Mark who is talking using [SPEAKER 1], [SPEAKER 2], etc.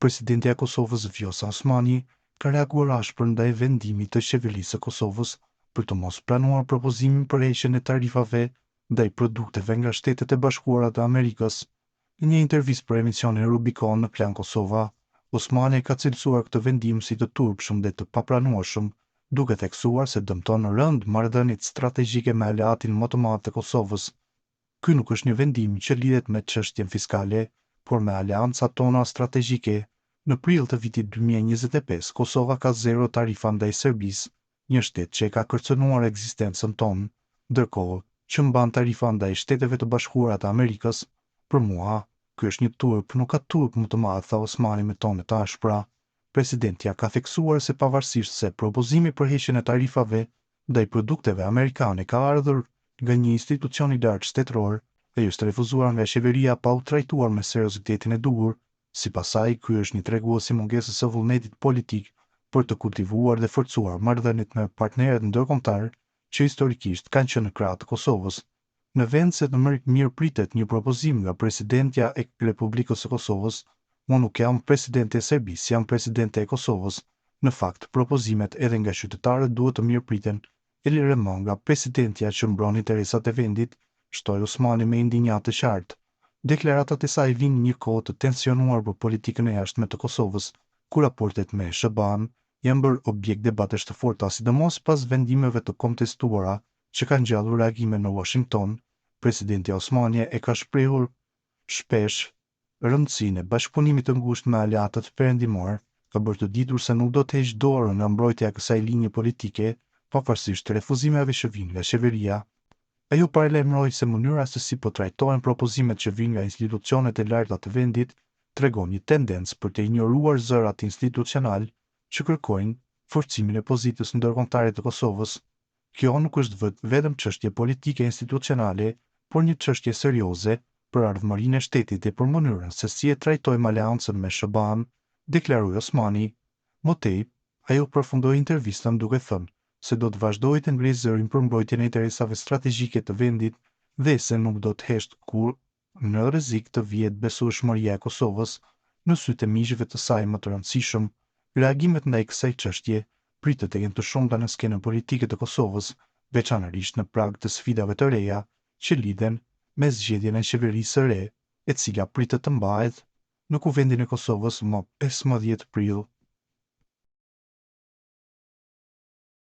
[SPEAKER 1] Presidentja e Kosovës Vjosa Osmani ka reaguar ashpër ndaj vendimit të Qeverisë së Kosovës për të mos pranuar propozimin për heqjen e tarifave ndaj produkteve nga Shtetet e Bashkuara të Amerikës. Në një intervistë për emisionin Rubikon në Klan Kosova, Osmani e ka cilësuar këtë vendim si të turpshëm dhe të papranueshëm, duke theksuar se dëmton rëndë marrëdhëniet strategjike me aleatin më të madh të Kosovës. Ky nuk është një vendim që lidhet me çështjen fiskale, por me aleancat tona strategjike. Në prill të vitit 2025, Kosova ka zero tarifa ndaj Serbisë, një shtet që e ka kërcënuar ekzistencën tonë, ndërkohë që mban tarifa ndaj Shteteve të Bashkuara të Amerikës. Për mua, ky është një turp, nuk ka turp më të madh, tha Osmani me tone të ashpra. Presidentja ka theksuar se pavarësisht se propozimi për heqjen e tarifave ndaj produkteve amerikane ka ardhur nga një institucion i lartë shtetëror dhe është refuzuar nga qeveria pa u trajtuar me seriozitetin e duhur, sipas saj, ky është një tregues i mungesës së vullnetit politik për të kultivuar dhe forcuar marrëdhëniet me partnerët ndërkombëtarë që historikisht kanë qenë në krah të Kosovës. Në vend se të mirëpritet një propozim nga presidentja e Republikës së Kosovës, unë nuk jam presidente e Serbisë, jam presidente e Kosovës. Në fakt, propozimet edhe nga qytetarët duhet të mirëpriten, e lëre më nga presidentja që mbron interesat e vendit, shtoi Osmani me indinjatë të qartë. Deklaratat e saj vijnë në një kohë të tensionuar për politikën e jashtme të Kosovës, ku raportet me SHBA-në janë bërë objekt debatesh të forta, sidomos pas vendimeve të kontestuara që kanë ngjallur reagime në Uashington. Presidentja Osmani e ka shprehur shpesh rëndësinë e bashkëpunimit të ngushtë me aleatët perëndimorë, ka bërë të ditur se nuk do të heqë dorë nga mbrojtja e kësaj linje politike, pavarësisht refuzimeve që vijnë nga qeveria. Ajo paralajmëroi se mënyra se si po trajtohen propozimet që vijnë nga institucionet e larta të vendit tregon një tendencë për të injoruar zërat institucionalë që kërkojnë forcimin e pozitës ndërkombëtare të Kosovës. Kjo nuk është vetëm çështje politike institucionale, por një çështje serioze për ardhmërinë e shtetit dhe për mënyrën se si e trajtojmë aleancën me SHBA-në, deklaroi Osmani. Më tej, ajo përfundoi intervistën duke thënë se do të vazhdojë të ngrejë zërin për mbrojtjen e interesave strategjike të vendit dhe se nuk do të heshtë kur në rrezik të vihet besueshmëria e Kosovës në sytë e miqve të saj më të rëndësishëm. Reagimet ndaj kësaj çështje pritet të jenë të shumta në skenën politike të Kosovës, veçanërisht në prag të sfidave të reja që lidhen me zgjedhjen e qeverisë së re, e cila pritet të mbahet në Kuvendin e Kosovës më 15 prill.